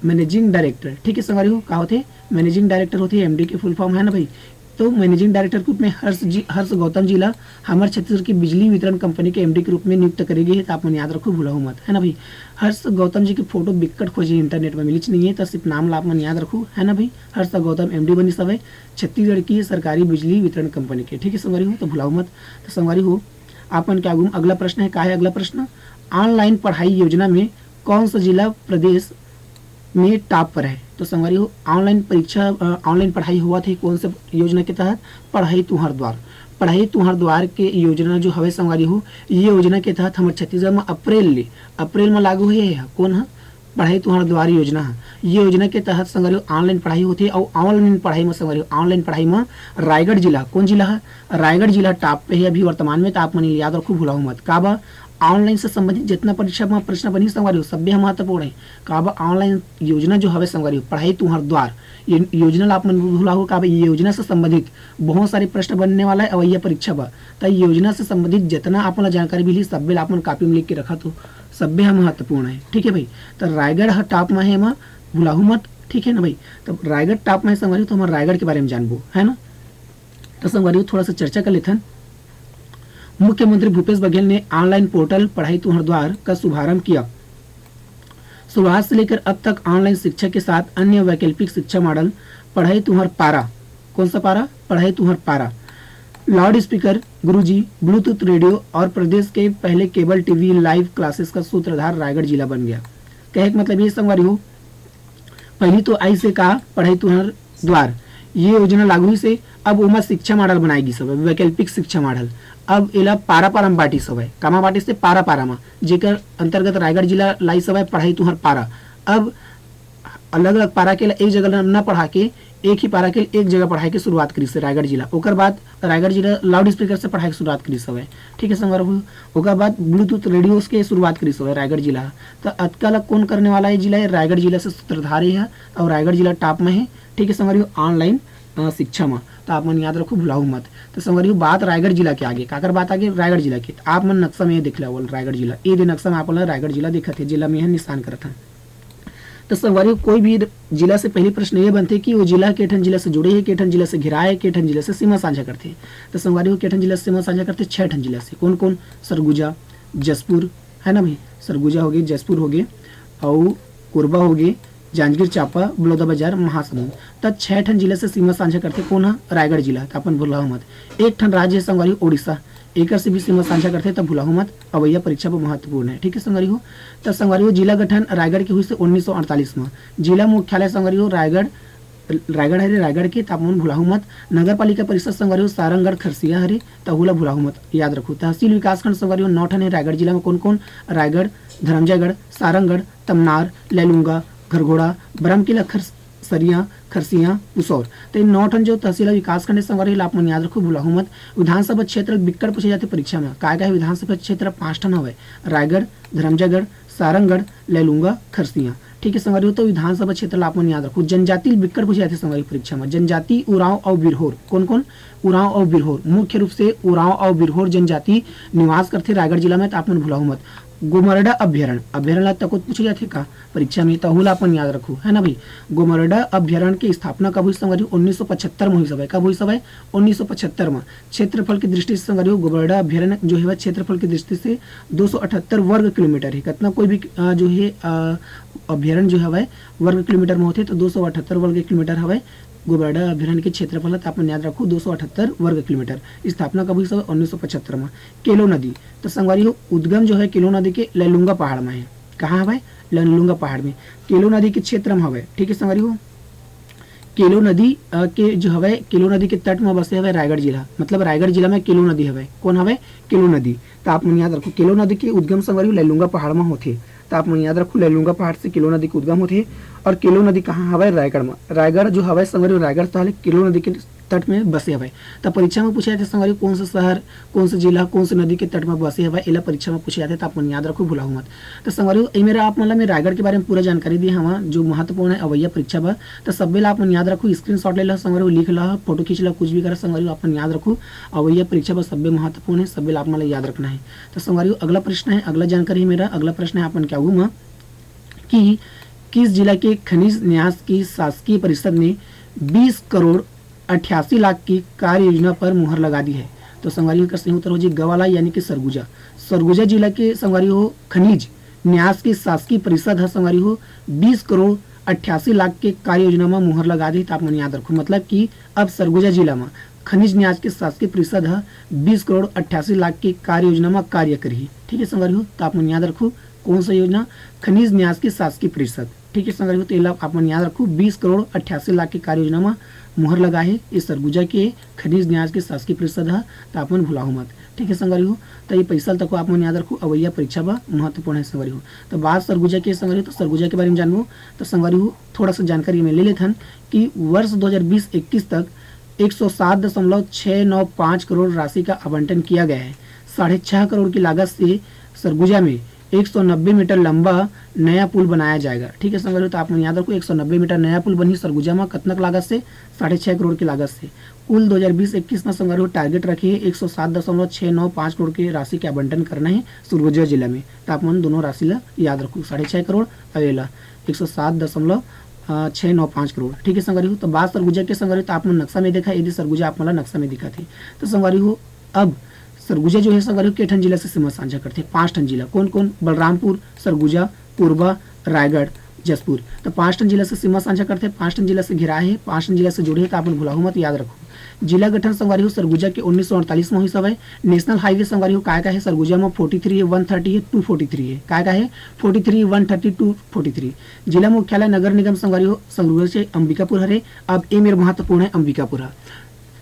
मैनेजिंग डायरेक्टर। ठीक है संगवारी हो, का होथे? मैनेजिंग डायरेक्टर होथे, एमडी के फुल फॉर्म है ना भाई। तो मैनेजिंग डायरेक्टर के रूप में हर्ष जी, हर्ष गौतम जी ला हमर छत्तीसगढ़ की बिजली वितरण कंपनी के एमडी के रूप में नियुक्त करे गे हे। तो आप मन याद रखो, भुलाहू मत, है ना भाई। हर्ष गौतम जी के फोटो बिक्कट खोजे इंटरनेट में, मिलिच नहीं है, तो सिर्फ नाम ला आप मन याद रखो, है ना भाई। हर्ष गौतम एमडी बनिस हवय छत्तीसगढ़ की सरकारी बिजली वितरण कंपनी के। ठीक है संगवारी हो, तो भुलाहू मत। तो संगवारी हो, आप मन के आगू में अगला प्रश्न है, का है अगला प्रश्न? ऑनलाइन पढ़ाई योजना में कौन सा जिला प्रदेश में टॉप पर है? तो संगवारी हो, ऑनलाइन परीक्षा, अ, ऑनलाइन पढ़ाई होवत हे, कौन से योजना के तहत? पढ़ई तुंहर द्वार। पढ़ई तुंहर द्वार के योजना जो हवे संगवारी हो, ये योजना के तहत हमर छत्तीसगढ़ में अप्रैल ले, अप्रैल में लागू हुए हे। कौन ह? पढ़ई तुंहर द्वार योजना ह। ये योजना के तहत संगवारी हो, ऑनलाइन पढ़ाई होथे, और ऑनलाइन पढ़ाई में संगवारी हो, ऑनलाइन पढ़ाई में रायगढ़ जिला, कौन जिला है? रायगढ़ जिला टॉप पे है अभी वर्तमान में। तो आप मन याद रखो, भुलाहू मत। काबर? ऑनलाइन से संबंधित जितना परीक्षा में प्रश्न बनही संगवारी हो, सब्बे ह महत्वपूर्ण है। काबर? ऑनलाइन योजना जो हवे संगवारी हो, पढ़ई तुंहर द्वार, ये योजना ला आप मन भुलाहू, काबर ये योजना से संबंधित बहुत सारे प्रश्न बनने वाला है अवैया परीक्षा बर। त ये योजना से संबंधित जितना आप मन ला जानकारी मिलही, सब्बे ला आप मन कॉपी में लिख के रखा, तो सब्बे ह महत्वपूर्ण है। ठीक है भाई, तो रायगढ़ ह टॉप में है, एमा भुलाहू मत। ठीक है ना भाई, तो रायगढ़ टॉप में है संगवारी हो, तो हमर रायगढ़ के बारे में जानबो, है ना। तो संगवारी हो, थोड़ा सा चर्चा कर लेथन। मुख्यमंत्री भूपेश बघेल ने ऑनलाइन पोर्टल पढ़ई तुंहर द्वार का शुभारंभ किया। शुरुआत से लेकर अब तक ऑनलाइन शिक्षा के साथ अन्य वैकल्पिक शिक्षा मॉडल पढ़ई तुंहर पारा, कौन सा पारा? पढ़ई तुंहर पारा, लाउड स्पीकर, गुरुजी, ब्लूटूथ रेडियो और प्रदेश के पहले केबल टीवी लाइव क्लासेस का सूत्रधार रायगढ़ जिला बन गया। कहे के मतलब ये संगवारी हो, पहली तो आइस हे का, पढ़ई तुंहर द्वार, ये योजना लागू होइस हे। अब ओमा शिक्षा मॉडल बनाए गिस हवय, वैकल्पिक शिक्षा मॉडल। अब एला पारा पारा म बांटिस हवय। कामा बांटिस हे? पारा पारा म, जेकर अंतर्गत रायगढ़ जिला लाइस हवय, पढ़ई तुंहर पारा। अब अलग-अलग पारा के ला एक जगह न पढ़ा के, एक ही पारा के एक जगह पढ़ाए के शुरुआत करिस हे रायगढ़ जिला। ओकर बाद रायगढ़ जिला लाउड स्पीकर से पढ़ाए के शुरुआत करिस हवय। ठीक है संगवारी हो, ओकर बाद ब्लूटूथ रेडियोस के शुरुआत करिस हवय रायगढ़ जिला। त अतका ला कौन करने वाला है जिला? ये रायगढ़ जिला से सूत्रधार हे, और रायगढ़ जिला टॉप में है। ठीक है संगवारी हो, ऑनलाइन, अ, शिक्षा में। तो आप मन याद रखो, भुलाहू मत। तो संगवारी हो, बात रायगढ़ जिला के आगे, काकर बात आगे? रायगढ़ जिला के। तो आप मन नक्शा में ये देख लो, रायगढ़ जिला, ये दे नक्शा में आप मन ला रायगढ़ जिला दिखत हे, जिला में यह निशान करत हन। तो संगवारी हो, कोई भी जिला से पहली प्रश्न ये बनथे कि वो जिला के ठन जिला से जुड़े हे, के ठन जिला से घिराए हे, के ठन जिला से सीमा साझा करथे। तो संगवारी हो, के ठन जिला से सीमा साझा करथे? छह ठन जिला से। कौन कौन? सरगुजा, जशपुर, है ना भाई, सरगुजा होगे, जशपुर होगे, अउ कोरबा होगे, जांजगीर चांपा, बलौदाबाजार, महासमुंद। त छह ठन जिला से सीमा साझा करथे। कौन ह? रायगढ़ जिला। त अपन भुलाहू मत। एक ठन राज्य हे संगवारी हो, उड़ीसा, एकर से भी सीमा साझा करथे, त भुलाहू मत, अवैया परीक्षा बर महत्वपूर्ण है। ठीक है संगवारी हो, त संगवारी हो, जिला गठन रायगढ़ के हुई से उन्नीस सौ अड़तालीस में। जिला मुख्यालय संगवारी हो, रायगढ़, रायगढ़ हरे, रायगढ़ के, त आप मन भुलाहू मत। नगर पालिका परिषद संगवारी हो, सारंगढ़ खरसिया हरे, त ओला भुलाहू मत, याद रखो। तहसील विकासखंड संगवारी हो, नौ ठन हे रायगढ़ जिला में। कौन कौन? रायगढ़, धरमजयगढ़, सारंगढ़, तमनार, लैलूंगा, घरघोड़ा, बरमकेला, खरस-, सरिया, खरसिया, पुसौर। तो ये नौ ठन जो तहसील विकासखंड हे संगवारी हो, आप मन याद रखो, भुलाहू मत। विधानसभा क्षेत्र बिक्कट पूछे जाथे परीक्षा में। काय काय हे विधानसभा क्षेत्र? पांच ठन हवय, रायगढ़, धरमजयगढ़, सारंगढ़, लैलूंगा, खरसिया। ठीक है संगवारी हो, तो विधानसभा क्षेत्र ला आप मन याद रखो। जनजाति बिक्कट पूछे जाथे संगवारी हो परीक्षा में। जनजाति, उरांव अउ बिरहोर। कौन कौन? उरांव अउ बिरहोर। मुख्य रूप से उरांव अउ बिरहोर जनजाति निवास करथे रायगढ़ जिला में, तो आप मन भुलाहू मत। गोमरडा अभ्यारण्य, अभ्यारण्य ला तको पूछे जाथे का परीक्षा में, तहू ला अपन याद रखो, है ना भाई। गोमरडा अभ्यारण्य के स्थापना कब हुई संगवारी हो? उन्नीस सौ पचहत्तर में हुई हवय। कब हुई हवय? उन्नीस सौ पचहत्तर में। क्षेत्रफल की दृष्टि से संगवारी हो, गोबरडा अभ्यारण्य जो है वह क्षेत्रफल की दृष्टि से दो सौ अठहत्तर वर्ग किलोमीटर है। कितना कोई भी, अ, जो है, अ, अभ्यारण्य जो हवय वर्ग किलोमीटर में होथे, तो दो सौ अठहत्तर वर्ग किलोमीटर हवय। गोबरडा अभयारण्य के क्षेत्रफल है, तो आप मन याद रखू, दो सौ अठहत्तर वर्ग किलोमीटर। स्थापना कब हुई? उन्नीस सौ पचहत्तर में। केलो नदी, तो संगवारी हो, उद्गम जो है केलो नदी के लैलूंगा पहाड़ में है। कहाँ हवय? लैलूंगा पहाड़ में। केलो नदी के क्षेत्र में हवय, ठीक है संगवारी हो। केलो नदी, अ, के जो हवय, केलो नदी के तट में बसे हवय रायगढ़ जिला, मतलब रायगढ़ जिला में केलो नदी हवय। कौन हवय? केलो नदी। तो आप मन याद रखो, केलो नदी के उद्गम संगवारी हो लैलूंगा पहाड़ में होथे। तो आप मन याद रखो, लैलूंगा पहाड़ से केलो नदी के उद्गम होथे। और केलो नदी कहाँ हवय? रायगढ़ में। रायगढ़ जो हवय संगवारी हो, रायगढ़ से हले केलो नदी के तट में बसे हवय। तो परीक्षा में पूछे जाथे संगवारी हो, कौन सा शहर, कौन सा जिला, कौन सा नदी के तट में बसे हवय, एला परीक्षा में पूछे जाथे। तो आप मन याद रखो, भुलाहू मत। तो संगवारी हो, ए मेरा आप मन ला मैं रायगढ़ के बारे में पूरा जानकारी दिए हवा, जो महत्वपूर्ण है अवैया परीक्षा बर। तो सब्बे ला आप मन याद रखो, स्क्रीनशॉट ले ला संगवारी हो, लिख ला, फोटो खींच ला, कुछ भी करा संगवारी हो, आप मन याद रखो, अवैया परीक्षा बर सब्बे महत्वपूर्ण है, सब्बे ला आप मन ला याद रखना है। तो संगवारी हो, अगला प्रश्न है, अगला जानकारी है मेरा, अगला प्रश्न है आप मन के आगू में कि किस जिला के खनिज न्यास की शासकीय परिषद ने बीस करोड़ अट्ठासी लाख की कार्य योजना पर मुहर लगा दी है? तो संगवारी हो, इसका सही उत्तर हो जी गवाला, यानी कि सरगुजा। सरगुजा जिला के संगवारी हो, खनिज न्यास की शासकीय परिषद ह संगवारी हो, बीस करोड़ अट्ठासी लाख के कार्य योजना में मुहर लगा दी। तो आप मन याद रखो, मतलब कि अब सरगुजा जिला में खनिज न्यास के शासकीय परिषद ह बीस करोड़ अट्ठासी लाख के कार्य योजना में कार्य करही। ठीक है संगवारी हो, तो आप मन याद रखो, कौन सा योजना? खनिज न्यास के शासकीय परिषद। ठीक है संगवारी हो, तो एला आप मन याद रखो, बीस करोड़ अट्ठासी लाख के कार्य योजना में मुहर लगा है ये सरगुजा के खनिज न्यास के शासकीय परिषद ह। तो आप मन भुलाहू मत। ठीक है संगवारी हो, तो ये पैसा तक आप मन याद रखो, अवैया परीक्षा बर महत्वपूर्ण है संगवारी हो। तो बात सरगुजा के संगवारी हो, तो सरगुजा के बारे में जानबो। तो संगवारी हो, थोड़ा सा जानकारी में ले लेथन कि वर्ष दो हज़ार बीस इक्कीस तक एक सौ सात दशमलव छः नौ पाँच करोड़ राशि का आवंटन किया गया है। साढ़े छः करोड़ की लागत से सरगुजा में एक सौ नब्बे मीटर लंबा नया पुल बनाया जाएगा। ठीक है संगवारी हो, तो आप मन याद रखो, एक सौ नब्बे मीटर नया पुल बनही सरगुजा में। कतनक लागत से? साढ़े छः करोड़ की लागत से। कुल दो हज़ार बीस इक्कीस में संगवारी हो टारगेट रखे है एक सौ सात दशमलव छः नौ पाँच करोड़ के राशि के आवंटन करना है सरगुजा जिला में। तो आप मन दोनों राशि ला याद रखो, साढ़े छः करोड़ अउ एला एक सौ सात दशमलव छः नौ पाँच करोड़। ठीक है संगवारी हो, तो बात सरगुजा के संगवारी हो, तो आप मन नक्शा में देखा, यदि सरगुजा आप मन ला नक्शा में दिखत हे, तो संगवारी हो, अब सरगुजा जो है संगवारी हो, के ठन जिला से सीमा साझा करथे? पाँच ठन जिला। कौन कौन? बलरामपुर, सरगुजा, कोरबा, रायगढ़, जशपुर। तो पाँच ठन जिला से सीमा साझा करथे, पाँच ठन जिला से घिरा है, पाँच ठन जिला से जुड़े है, तो आप मन भुलाहू मत, याद रखो। जिला गठन संगवारी हो सरगुजा के उन्नीस सौ अड़तालीस में होइस हवय। नेशनल हाईवे संगवारी हो काय का है? सरगुजा में फोर्टी थ्री है, वन थर्टी है, टू फोर्टी थ्री है। काय का है? Forty three, one thirty, two forty three. जिला मुख्यालय नगर निगम संगवारी हो सरगुजा से अंबिकापुर हरे। अब ए मेर महत्वपूर्ण है, अंबिकापुर ह।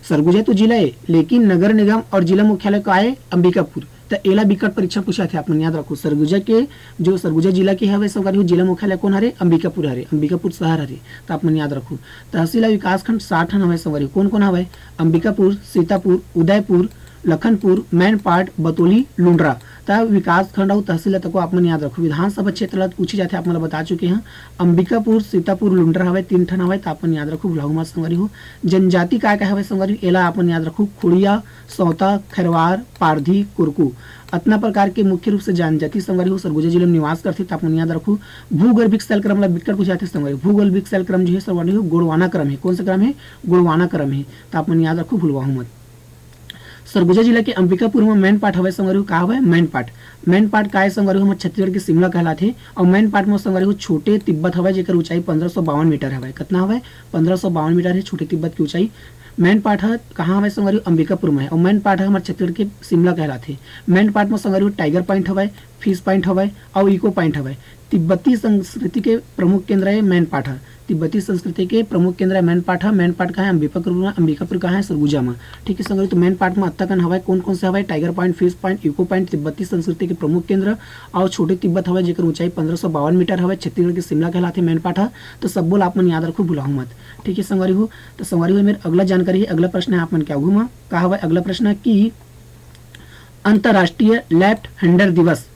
सरगुजा तो जिला है, लेकिन नगर निगम और जिला मुख्यालय का है अंबिकापुर। त एला बिकट परीक्षा पूछाथे, आप मन याद रखो। सरगुजा के, जो सरगुजा जिला के हवे संगवारी हो, जिला मुख्यालय कौन हरे? अंबिकापुर हरे, अंबिकापुर शहर हरे। त आप मन याद रखो, तहसील अउ विकासखंड सात ठन हवे संगवारी हो। कौन कौन हवे? अंबिकापुर, सीतापुर, उदयपुर, लखनपुर, मैनपाट, बतोली, लुंडरा। त विकासखंड अउ तहसील तको आप मन याद रखो। विधानसभा क्षेत्र ला पूछे जाथे, आप मन ला बता चुके हैं, अंबिकापुर, सीतापुर, लुंडरा हवे, तीन ठन हवे, त आप मन याद रखो, भुलाहू मत संगवारी हो। जनजाति काय काय हवे संगवारी हो, एला आप मन याद रखो, खुड़िया, सौता, खैरवार, पारधी, कुरकू। अतना प्रकार के मुख्य रूप से जनजाति संगवारी हो सरगुजा जिला में निवास करथे, त आप मन याद रखो। भूगर्भिक शैल क्रम ला बिकट पूछे जाथे संगवारी हो। भूगर्भिक शैल क्रम जो है संगवारी हो, गोंडवाना क्रम है। कौन सा क्रम है? गोंडवाना क्रम है। त आप मन याद रखो, भुलवाहू मत। सरगुजा जिला के अंबिकापुर में मैनपाट हवय संगवारी हो। का हवय? मैनपाट। मैनपाट काय संगवारी हो, हमर छत्तीसगढ़ के शिमला कहलाथे। और मैनपाट में संगवारी हो छोटे तिब्बत हवय, जेकर ऊंचाई पंद्रह सौ बावन मीटर हवय। कतना हवय? पंद्रह सौ बावन मीटर है छोटे तिब्बत की ऊंचाई। मैनपाट ह कहाँ हवय संगवारी हो? अंबिकापुर में है। और मैनपाट ह हमर छत्तीसगढ़ के शिमला कहलाथे। मैनपाट में संगवारी हो टाइगर पॉइंट हवय, फिश पॉइंट हवय और इको पॉइंट हवय। तिब्बती संस्कृति के प्रमुख केंद्र है मैनपाट ह। तिब्बती संस्कृति के प्रमुख केंद्र है मैनपाट ह। मैनपाट कहाँ है? अंबिकापुर में। अंबिकापुर कहाँ है? सरगुजा में। ठीक है संगवारी, तो मैनपाट में अत्ता कन हवय, कौन कौन से हवय? Tiger point, fish point, echo point, तिब्बती संस्कृति के प्रमुख केंद्र और छोटे तिब्बत हवय, जेकर ऊंचाई पंद्रह सौ बावन मीटर हवय। छत्तीसगढ़ के शिमला कहलाथे मैनपाट ह। तो सब्बो ला आप मन याद रखो, भुलाहू मत। ठीक है संगवारी हो, तो संगवारी हो, मेर अगला जानकारी है, अगला प्रश्न है आप मन के आगू में। का हवय अगला प्रश्न? कि अंतर्राष्ट्रीय लेफ्ट हैंडर दिवस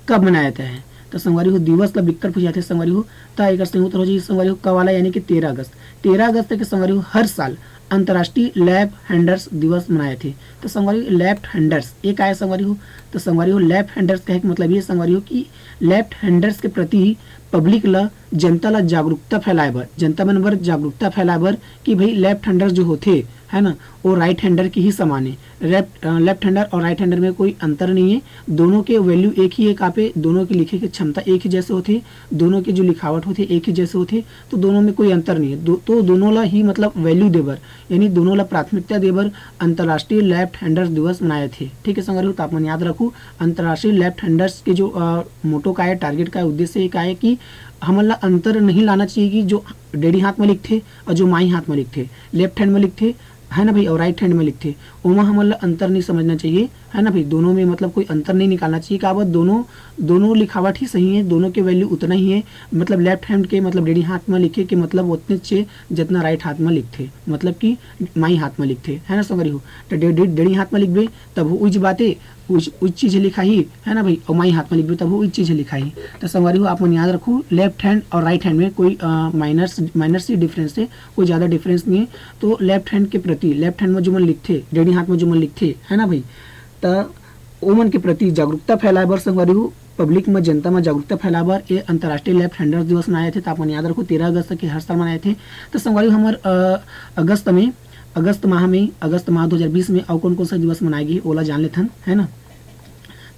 कब मनाया जाता है? तो संगवारी हो, दिवस ला बिक्कट पूछे जाथे संगवारी हो। त एकर सही उत्तर हो जाही संगवारी हो, क वाला, यानी कि तेरह अगस्त। तेरह अगस्त के संगवारी हो हर साल अंतर्राष्ट्रीय लेफ्ट हैंडर्स दिवस मनाए जाथे। तो संगवारी हो, लेफ्ट हैंडर्स ये का है संगवारी हो? तो संगवारी हो, लेफ्ट हैंडर्स कहे के मतलब ये संगवारी हो कि लेफ्ट हैंडर्स के प्रति पब्लिक ला, जनता ला जागरूकता फैलाए बर, जनता मन बर जागरूकता फैलाए बर कि भाई लेफ्ट हैंडर्स जो होथे, है ना, वो राइट हैंडर के ही समान है। लेफ्ट लेफ्ट हैंडर और राइट हैंडर में कोई अंतर नहीं है, दोनों के वैल्यू एक ही है, कापे दोनों के लिखे के क्षमता एक ही जैसे होते, दोनों के जो लिखावट होते एक ही जैसे होते, तो दोनों में कोई अंतर नहीं है। दो, तो दोनों ला ही मतलब वैल्यू देबर, यानी दोनों ला प्राथमिकता देबर अंतर्राष्ट्रीय लेफ्ट हैंडर्स दिवस मनाए थे। ठीक है संगवारी हो, तो आप मन याद रखू, अंतर्राष्ट्रीय लेफ्ट हैंडर्स के जो मोटो का है, टारगेट का है, उद्देश्य ये का है कि हमन ला अंतर नहीं लाना चाहिए कि जो डेढ़ी हाथ में लिखथे और जो माई हाथ में लिखथे, लेफ्ट हैंड में लिखथे, है ना भाई, और राइट हैंड में लिखथे, ओमा हमन ला अंतर नहीं समझना चाहिए, है ना भाई। दोनों में मतलब कोई अंतर नहीं निकालना चाहिए। काबर दोनों दोनों लिखावट ही सही है, दोनों के वैल्यू उतना ही है। मतलब लेफ्ट हैंड के मतलब डेढ़ी हाथ में लिखे के मतलब उतने चे जितना राइट हाथ में लिखथे, मतलब कि माई हाथ में लिखथे, है ना संगवारी हो। तो डे- डे- डेढ़ी हाथ में लिखबे तब उज बाते उज, उज चीज लिखाही, है ना भाई, और माई हाथ में लिखबे तब उज चीज लिखाही। तो संगवारी हो, आप मन याद रखू, लेफ्ट हैंड और राइट हैंड में कोई माइनर माइनर सी डिफरेंस है, कोई ज़्यादा डिफरेंस नहीं है। तो लेफ्ट हैंड के प्रति, लेफ्ट हैंड में जो मन लिखथे, डेढ़ी हाथ में जो मन लिखथे, है ना भाई, त ओमन के प्रति जागरूकता फैलाए बर संगवारी हो, पब्लिक में, जनता में जागरूकता फैलाए बर ये अंतर्राष्ट्रीय लेफ्ट हैंडर्स दिवस मनाए थे। तो आप मन याद रखो, तेरह अगस्त के हर साल मनाए थे। तो संगवारी हो, हमर अ, अगस्त में, अगस्त माह में, अगस्त माह दो हज़ार बीस में अउ कौन कौन सा दिवस मनाए गे, ओला जान लेथन, है ना।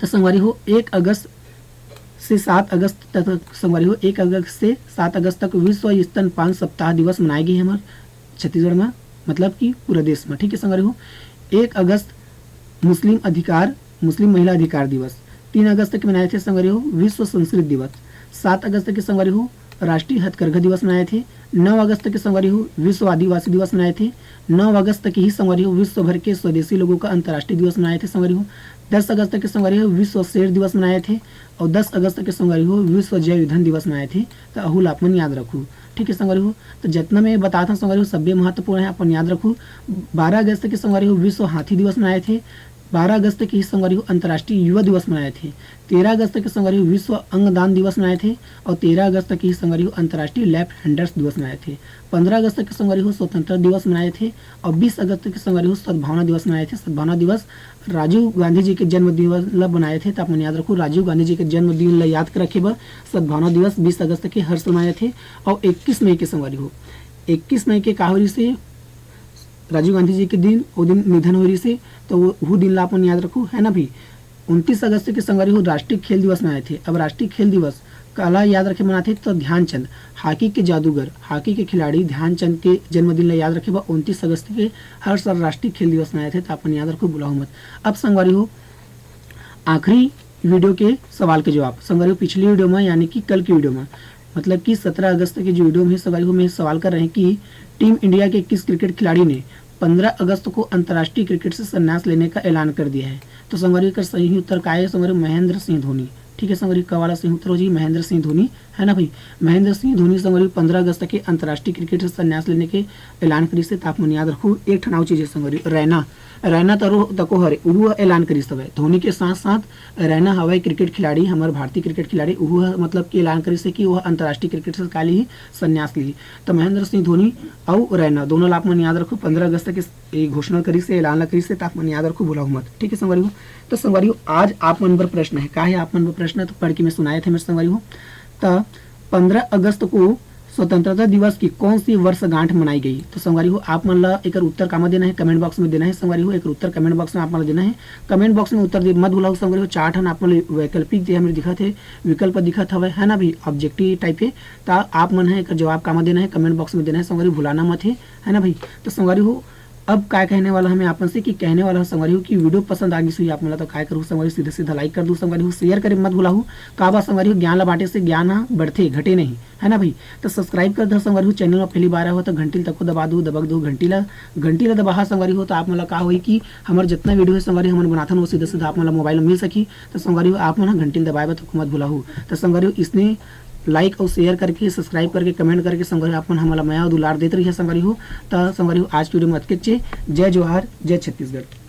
तो संगवारी हो, एक अगस्त से सात अगस्त तक, संगवारी हो, एक अगस्त से सात अगस्त तक विश्व स्तनपान सप्ताह दिवस मनाए गे हमर छत्तीसगढ़ में, मतलब कि पूरा देश में। ठीक है संगवारी हो, एक अगस्त मुस्लिम अधिकार, मुस्लिम महिला अधिकार दिवस, तीन अगस्त के मनाए थे संगवारी हो विश्व संस्कृत दिवस, सात अगस्त के संगवारी हो राष्ट्रीय हथकरघा दिवस मनाए थे, नौ अगस्त के संगवारी हो विश्व आदिवासी दिवस मनाए थे, नौ अगस्त के ही संगवारी हो विश्व भर के स्वदेशी लोगों का अंतर्राष्ट्रीय दिवस मनाए थे संगवारी हो, दस अगस्त के संगवारी हो विश्व शेर दिवस मनाए थे, और दस अगस्त के संगवारी हो विश्व जैव ईंधन दिवस मनाए थे। तो अहू ला आप मन याद रखू। ठीक है संगवारी हो, तो जितना मैं बतात हूँ संगवारी हो, सब्बे महत्वपूर्ण है, अपन याद रखू। बारह अगस्त के संगवारी हो विश्व हाथी दिवस मनाए थे, बारह अगस्त के ही संगवारी हो अंतर्राष्ट्रीय युवा दिवस मनाए थे, तेरह अगस्त के संगवारी हो विश्व अंगदान दिवस मनाए थे, और तेरह अगस्त के ही संगवारी हो अंतर्राष्ट्रीय लेफ्ट हैंडर्स दिवस मनाए थे, पंद्रह अगस्त के संगवारी हो स्वतंत्रता दिवस मनाए थे, और बीस अगस्त के संगवारी हो सद्भावना दिवस मनाए थे। सद्भावना दिवस राजीव गांधी जी के जन्म दिवस ला बनाए थे। तो आप मन याद रखो, राजीव गांधी जी के जन्मदिन ला याद रखे बर सद्भावना दिवस बीस अगस्त के हर साल मनाए थे। और इक्कीस मई के संगवारी हो, इक्कीस मई के का होरी से राजीव गांधी जी के दिन, वो दिन निधन होरी से, तो वो, वो दिन ला अपन याद रखो, है ना भाई। उनतीस अगस्त के संगवारी हो राष्ट्रीय खेल दिवस मनाए थे। अब राष्ट्रीय खेल दिवस काला याद रखे मनाथे, तो ध्यानचंद, हॉकी के जादूगर, हॉकी के खिलाड़ी ध्यानचंद के जन्मदिन ला याद रखे बर उनतीस अगस्त के हर साल राष्ट्रीय खेल दिवस मनाए थे। तो अपन याद रखो, भुलाहू मत। अब संगवारी हो, आखिरी वीडियो के सवाल के जवाब संगवारी हो, पिछली वीडियो में, यानी कि कल की वीडियो में, मतलब कि सत्रह अगस्त के जो वीडियो में संगवारी हो, मैं सवाल कर रहे हैं कि टीम इंडिया के किस क्रिकेट खिलाड़ी ने पन्द्रह अगस्त को अंतर्राष्ट्रीय क्रिकेट से संन्यास लेने का ऐलान कर दिया है? तो संगवारी हो, एकर सही उत्तर का है संगवारी हो? महेंद्र सिंह धोनी। ठीक है संगवारी हो, क वाला सही उत्तर हो जी महेंद्र सिंह धोनी, है ना भाई। महेंद्र सिंह धोनी संगवारी हो पन्द्रह अगस्त के अंतर्राष्ट्रीय क्रिकेट से संन्यास लेने के ऐलान करिस हे। त आप मन याद रखू, एक ठन अउ चीज है संगवारी हो, रैना, रैना तरो तको हरे, उहू ह ऐलान करिस हवय। धोनी के साथ साथ रैना हवय क्रिकेट खिलाड़ी, हमर भारतीय क्रिकेट खिलाड़ी, उहू ह मतलब कि ऐलान करिस हे कि वह अंतर्राष्ट्रीय क्रिकेट से का लिही, संन्यास लिही। त महेंद्र सिंह धोनी अउ रैना दोनों ला आप मन याद रखू, पन्द्रह अगस्त के ये घोषणा करिस हे, ऐलान ला करिस हे, त आप मन याद रखू, भुलाहू मत। ठीक है संगवारी हो, तो संगवारी हो, आज आप मन बर प्रश्न है, का है आप मन बर प्रश्न, तो पढ़ के मैं सुनाए थे मेरे संगवारी हो। त पन्द्रह अगस्त को स्वतंत्रता दिवस की कौन सी वर्षगांठ मनाई गई? तो संगवारी हो, आप मन ला एकर उत्तर कामा देना है, कमेंट बॉक्स में देना है संगवारी हो, एकर उत्तर कमेंट बॉक्स में आप मन ला देना है। कमेंट बॉक्स में उत्तर दे मत भुलाहू संगवारी हो। चार ठन आप मन ला वैकल्पिक जे हमरे दिखत हे, विकल्प दिखत हवय, है ना भाई, ऑब्जेक्टिव टाइप के, त आप मन ह एकर जवाब कामा देना है, कमेंट बॉक्स में देना है संगवारी हो, भुलाना मत है, है ना भाई। तो संगवारी हो, अब काय कहने वाला हूँ मैं आप मन से कि कहने वाला हूँ संगवारी हो कि वीडियो पसंद आ गिस होही आप मन ला, तो काय करहू संगवारी हो, सीधा सीधा लाइक कर दू संगवारी हो, शेयर करे मत भुलाहू। काबर संगवारी हो, ज्ञान ला बांटे से ज्ञान ह बढ़थे, घटे नहीं, है ना भाई। तो सब्सक्राइब कर दो संगवारी हो, चैनल में पहली बार आए हो तो घंटी ल तको दबा दो, दबक दो घंटी ला, घंटी ला दबाहा संगवारी हो, तो आप मन ला का होही कि हमर जितना वीडियो है संगवारी हो हमन बनाथन, वो सीधा सीधा आप मन ला मोबाइल में मिल सकही। तो संगवारी हो, आप मन ह घंटी ल दबाए बर तको मत भुलाहू। तो संगवारी हो, इसने लाइक अउ शेयर करके, सब्सक्राइब करके, कमेंट करके संगवारी हो, आप मन हमन ला मया अउ दुलार देत रहिहा संगवारी हो। त संगवारी हो, आज के वीडियो में अतकेच हे। जय जोहार, जय छत्तीसगढ़।